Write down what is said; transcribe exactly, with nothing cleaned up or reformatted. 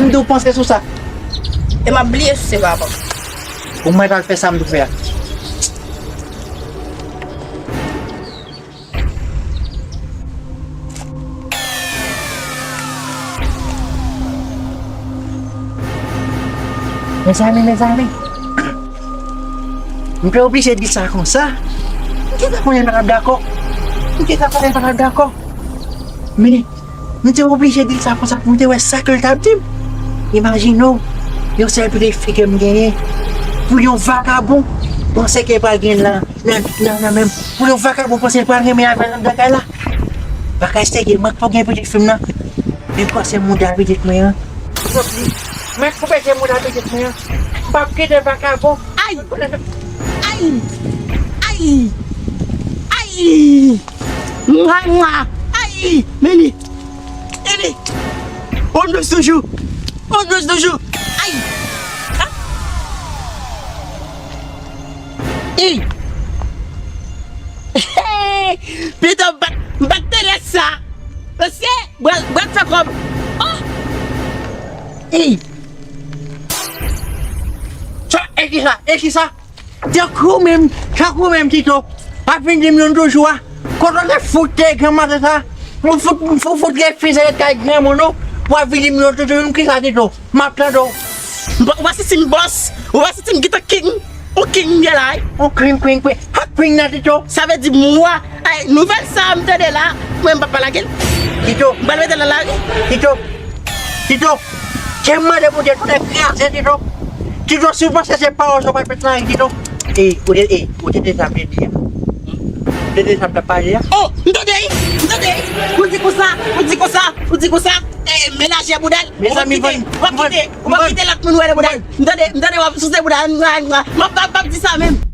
M di w panse sou sa. E m ap bliye si se pa avan. Ou mèt al fè sa m di w fè a. Mezanmi, mezanmi. M te oblije di sa konsa. M te konnen m pa t ap dakò. M te konnen m pa t ap dakò. Men, m te oblije di sa konsa pou m te wè sa ke l t ap di m. Imajine w, yon sèl pitit fi ke m genyen, pou yon vakabon panse ke pral gen nan, nan, nan, nan men m. Pou yon vakabon panse l pral renmen avè l anndan kay la. Bagay serye, mwen k pou gen pitit fi m nan. Men kòse mouda pitit mwen an. Mwen koupe se mouda pitit mwen an. M p ap kite vakabon. Ay! Ay! Ay! Ay! Mwa, mwa! Ay! Meni! Meni! On dous toujou! On dous toujou! Ay! Ay! Pito bat, bat tèlès sa. Mesye, bwèl, bwèl fè kòb. Oh! Ey! Sa, e ki sa? E ki sa? Tankou menm, tankou menm, Tito. Pa vin di m yon toujou a. Kote w te fout te granmaten sa? Ou fout, ou fout gen fizèt kay granmoun ou. W ap vin di m yon toujou, yon ki sa, Tito? M ap tande w. Ou pa, ou pa santi m bòs? Ou pa santi m gentan king? Ou king m ye la, wi. Ou king, king, king. Ha, king nan Tito. Sa vle di m wa. Ay, nouvèl sa a m tande la, mwen m p ap pa lage l. Tito. M pral mete l nan lari. Tito. Tito. Se mande Bondye tout kraze, Tito. Tito, si w panse se pawòl sa w pral met nan lari, Tito. E, ou te, e, ou te tande sa m te di a? Ou te tande sa m t ap pale a? Oh, m tande, wi. M tande, wi. Ou di konsa, ou di konsa, ou di konsa. E, menaje boudal. Ou p ap kite, ou p ap kite, ou p ap kite lòt moun wè de boudal. M tande, m tande w ap souse boudal. Mwa, mwa. M ap, m ap, m ap di sa menm.